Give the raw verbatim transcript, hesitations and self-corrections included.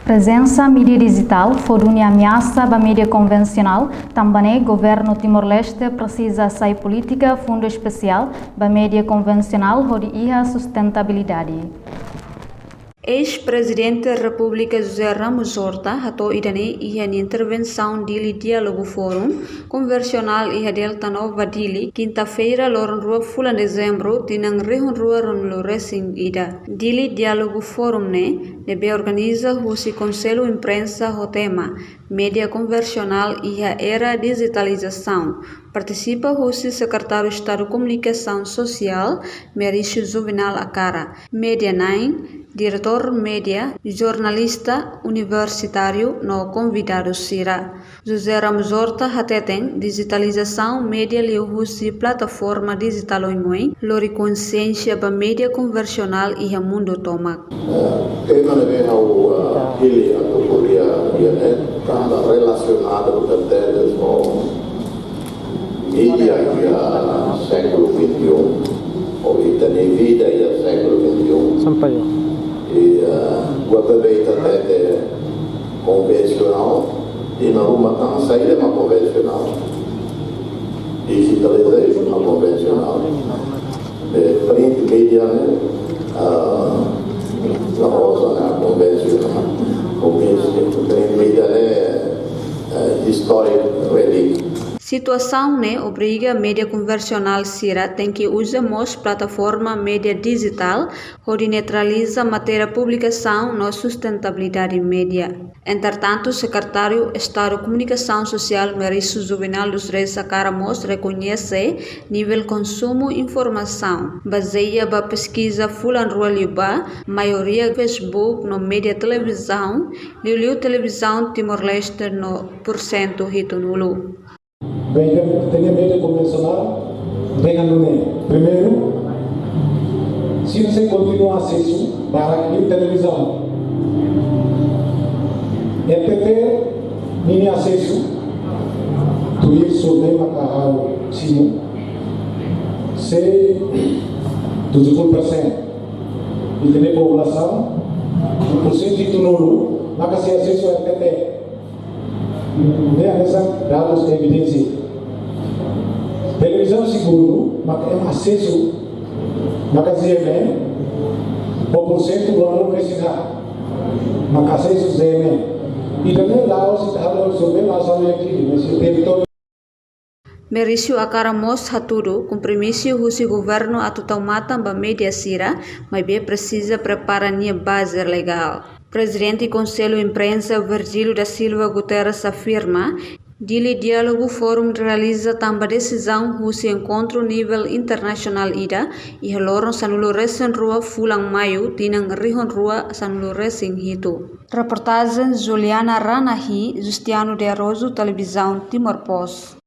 Prezensa mídia dijitál fó duni ameasa ba mídia konvensionál, tanba ne'e Governu Timor-Leste presiza hasai polítika fundu espesiál ba mídia konvensionál hodi iha sustentabilidade. Eis-Prezidente Repúblika José Ramos Horta hato'o ida-ne'e iha nia intervensaun Dili Diálogo Forum, konvensionál iha Delta Nova Dili, kinta-feira, loron rua fulan Dezembru, tinan rihun rua ruanulu resin ida. Dili Diálogo Forum ne'e, ne'ebé organiza husi Konsellu Imprensa ho tema Mídia Konvensionál iha Era Dijitalizasaun, partisipa husi Sekretáriu Estadu Komunikasaun Sosiál, Merício Juvenal Akara, mídia na'in, diretór mídia, jornalista, universitáriu no konvidadu sira. José Ramos Horta hateten, dijitalizasaun mídia liuhusi plataforma dijitál oioin lori konsiénsia ba mídia konvensionál iha mundu tomak. Eh, tema ne'ebé ha'u, eh, hili atu ko'alia iha ne'e, tanba relasionadu ho tetes ho mídia iha século vinte e um, ou ita-nia vida iha século vinte e um. Sampaio. I, eh, buat ne'ebé ita hatete konvensionál, i na ruma tan saida mak konvensionál. Digitalization mak konvensionál. Eh, print media ne'e, ah, la uza ne'e konvensionál. Ou print media ne'e, eh, historic relic. Situasaun ne'e obriga mídia konvensionál sira tenke uza mós plataforma mídia dijitál hodi neutraliza matéria publikasaun no sustentabilidade mídia. Entretantu, Sekretáriu Estadu Komunikasaun Sosiál Merício Juvenal dos Reis Akara mós rekoñese nivel konsumu informasaun. Bazeia ba peskiza fulan rua liubá, maioria Facebook no mídia televizaun, liuliu televizaun Timor-Leste no porsentu hitunulu. Bem, tem, tem a mídia convencional, tem a Nuné. Primeiro, se você continua acesso para a televisão, R T T, mini acesso, tuir survey maka ha'u simu, se tujuh puluh persen. E tem população, um por cento de Tunulu, maka sei acesso a R T T. Ne'e hanesan dadus evidénsia. Televizaun segundu, maka ema asesu, maka C M N, ho porsentu ruanulu resin haat, maka asesu C M N. I também Laos, se halo survey, Laos halo yang kiri, nesse território. Merício Akara mós hatudu, kompromisu husi governu atu tau matan ba mídia sira, maibé presiza prepara nia baze legál. Prezidente Konsellu Imprensa Virgílio da Silva Guterres afirma, Dili Diálogo Forum realiza tanba desizaun husi enkontru nivel internasionál ida, iha loron sanulu resin rua fulan Maiu, tinan rihun rua sanulu resin hitu. Reportajen Juliana Ranahi, Justiano de Araújo, Televizaun Timor Post.